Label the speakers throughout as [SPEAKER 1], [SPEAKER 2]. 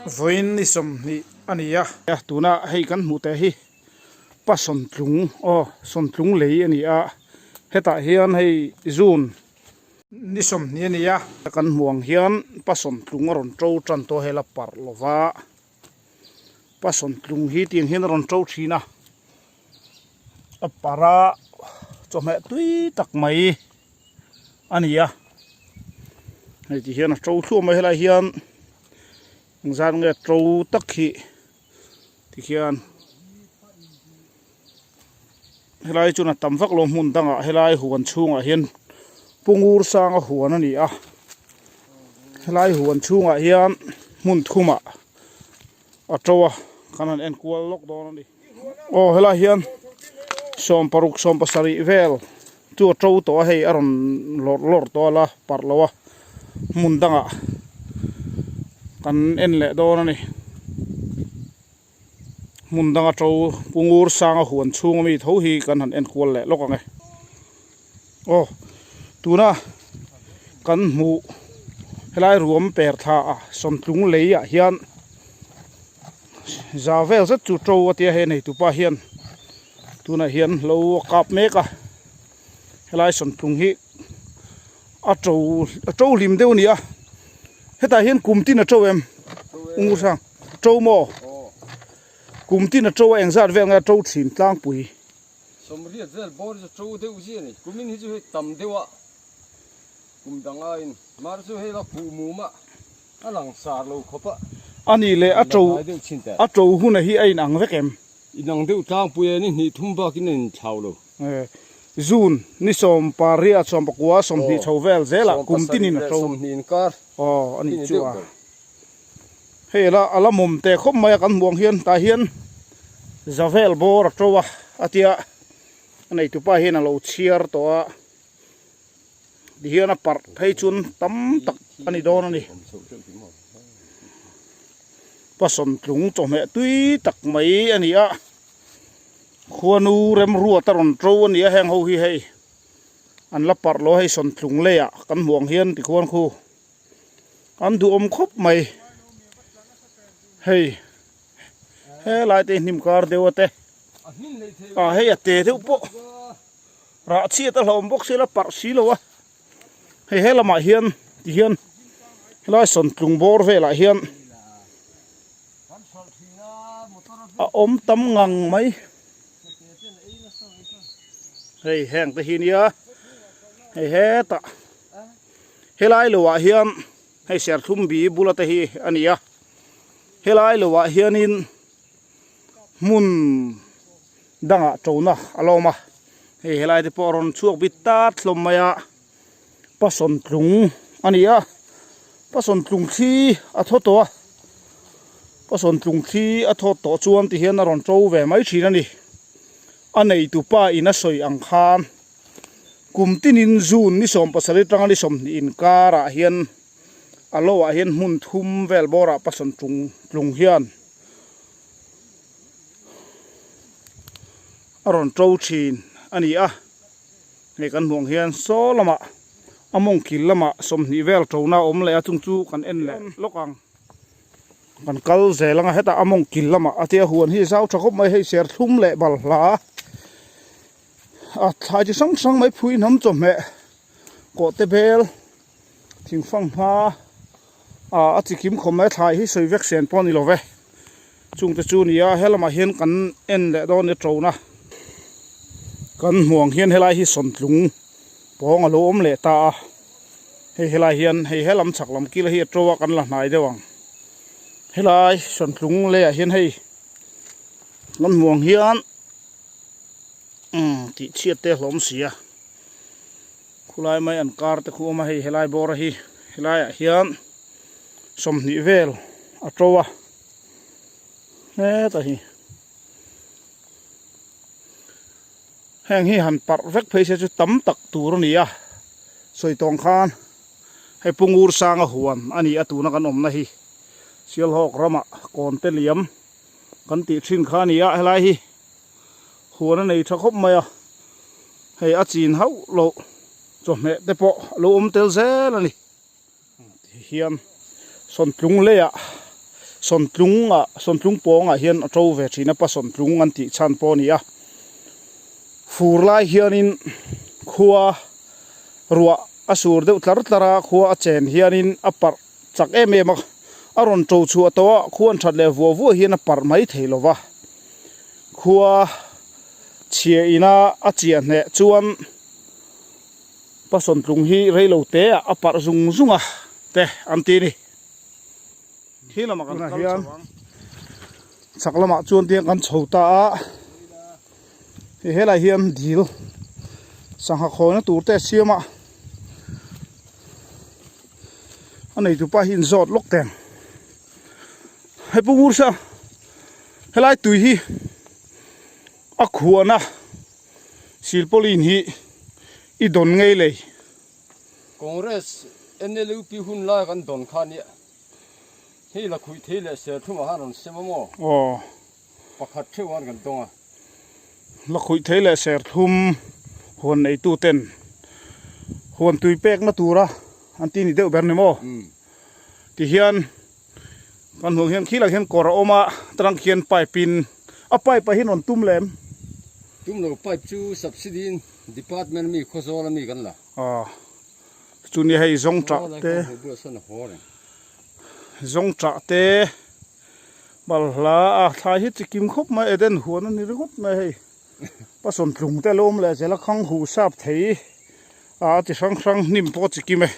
[SPEAKER 1] Vawiin ni 20 a ni a. Tuna hei kan hmuh teh hi Pasawntlung aw Sawntlung lei a ni a. Hetah hian hei June ni 20 a ni a. Kan hmuh ang hian Pasawntlung a rawn to tan tawh a hei la parh lo va. Pasawntlung hi tiang hian a rawn to thin a. A parh a chawhmeh tui tak mai a ni a hei ti hian a to thluah mai helai hian engzat nge to tak hi tikhian helai chuan a tam vak lo hmun dangah helai huan chhungah hian pungur sanga huan a ni a helai huan chhungah hian hmun thumah a to a kan han en kual lawk dawn a ni aw helai hian 60 70 vel chu a to tawh a hei a rawn lawrh lawrh tawh a la parh lo a hmun dangah kan en leh dawn a ni hmun danga to pungur sanga huan chhung ami tho hi kan han en kual leh lawk ang e aw tuna kan hmuh helai ruam per thla a sawmtlung lei ah hian za vel zet chu to a tia hei nei tupa hian tunah hian lo a kap mek a helai sawmtlung hi a to a to hlim deuh a ni a hetah hian kum tin a to em ungu hrang to maw kum tin a to a engzat vel nge a to thin tlangpui.
[SPEAKER 2] Sawmriat vel bawr chu to deuh zia a ni. Kumin hi chu hei tam deuh a, kum dang aiin mar chu hei la khuh mum a, a lang sar lo khawp a.
[SPEAKER 1] A nih leh a to a to huna hi a inang vek em?
[SPEAKER 2] Inang deuh tlangpui a ni, hnih thum bakin a inthlau lo.
[SPEAKER 1] June ni 18 19 20 chho vel zelah kum tinin a to.
[SPEAKER 2] 20 inkar.
[SPEAKER 1] Aw a nih chu a. Hei la a la mawm teh khawp mai a kan hmuh ang hian tah hian Zavel bawr a to a a tia a neitupa hian a lo chhiar tawh a tihian a parh phei chuan tam tak a ni dawn a ni Pasawntlung chawhmeh tui tak mai a ni a khuanu remruat a rawn to a ni a heng ho hi hei an la parh lo a hei sawntlung leiah kan hmuh ang hian tikhuan khu. An duhawm khawp mai hei helai te hnim kar deuh a te ah hei a te deuh pawh rah chhiat a hlauhawm bawk sia la parh si lo a hei he lamah hian ti hian helai sawntlung bawr velah hian a awm tam ngang mai hei heng te hi nia hei hetah. Helai lo ah hian hei serthlum bi bula te hi a ni a helai lo ah hianin hmun dangah tona a la awm a hei helai te pawh a rawn chhuak bit tat hlawm mai a Pasawntlung a ni a Pasawntlung thli a thaw tawh a Pasawntlung thli a thawt tawh chuan ti hian a rawn to ve mai thin a ni a neitupa in a sawi ang khan. Kum tinin June ni 17 atanga ni 20 inkarah hian a lo ah hian hmun thum vel bawrah pasawn tlung tlung hian a rawn to thin a ni a. Hei kan hmuh ang hian saw lamah a mawng kil lamah 20 vel tona a awm leh a chung chu kan en leh lawk ang. Kan kal zel anga hetah a mawng kil lamah a tia huan hi zau tha khawp mai hei serthlum leh balhla. A thlai chi hrang hrang mai phui hnam chawhmeh kawh te bel thing fang hma ah a chi kim khawm mai a thlai hi sawi vek sen pawh a ni lo ve chung te chu a ni a helamah hian kan en leh dawn a ni tona kan hmuh ang hian helai hi sawntlung pawng a lo awm leh ta a hei helai hian hei helam chhak lam kil hi a to a kan la hnai deuh ang helai sawntlung leiah hian hei kan hmuh ang hian. Umm tih chhiat te hlawm si a khulai mai an kar te khu awm a hei helai bawr a hi helai ah hian 20 vel a to a heta hi heng hi han parh vek phei se chu tam tak tur a ni a sawi tawng khan hei pungur sanga huan a ni a tuna kan awmna hi Sialhawk ramah kawn te liam kan tih thin kha a ni a helai hi. Huan a nei tha khawp mai a, hei a chin hauh loh chawhmeh te pawh a lo awm tel zel a ni. Ti hian sawntlung leiah Sawntlung ah Sawntlung pawng ah hian a to ve thin a Pasawntlung an tih chhan pawh a ni a. Fur lai hianin khua ruah a sur deuh tlar tlar a, khua a chen hianin a parh chak em em a, a rawn to chhuah tawh a, khua an that leh vuah vuah hian a parh mai thei lo va. Khua chhia ina a chiah hneh chuan Pasawntlung hi reilo te ah a parh zung zung a te an ti a ni. Khi lamah kan kal chho ang. Chhak lamah chuan tiang kan chho ta a, hei helai hian dil sangha khawina tur te a siam a, a neitu pa hi inzawt lawk teng. Hei Pu Ngursa helai tui hi a khuana silpauline hi i dawn ngei lei.
[SPEAKER 2] Congress NLUP hun lai kan dawn kha nia. Hei la khuih thei leh serthlum ah khan rawn sem a maw?
[SPEAKER 1] Aw.
[SPEAKER 2] Pakhat theuh an kan tawng a.
[SPEAKER 1] La khuih thei leh serthlum huan neitu ten huan tui pekna tura an ti ni deuh ber ni maw? Ti hian kan hmuh hian khi lah hian kawr a awm a tarang khian pipe in a pipe ah hian rawn tum lem.
[SPEAKER 2] Tum lo pipe chu subsidy in department ami khawzawl ami kan la.
[SPEAKER 1] Aw. Chuni hei zawng tah te zawng tah te balhla a thlai hi chi kim khawp mai Eden huan a ni ringawt mai hei pasawn tlung te a lo awm leh zel a khang huh sap thei a chi hrang hrang hnim pawh a chi kim e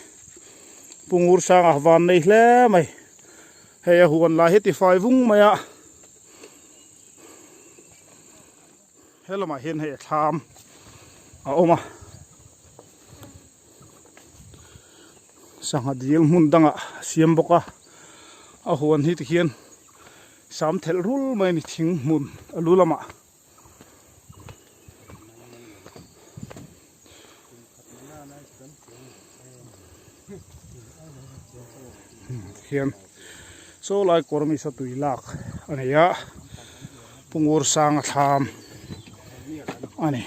[SPEAKER 1] Pu Ngur Sanga van nei hle mai hei a huan lai hi ti fai vung mai a he lamah hian hei a thlam a awm a sangha dil hmun dangah a siam bawk a a huan hi tikhian sam thelh rul mai a ni thing hmun a lu lamah. Hian saw lai kawr mi saw tui lak a nei a pungur sang a thlam a ni.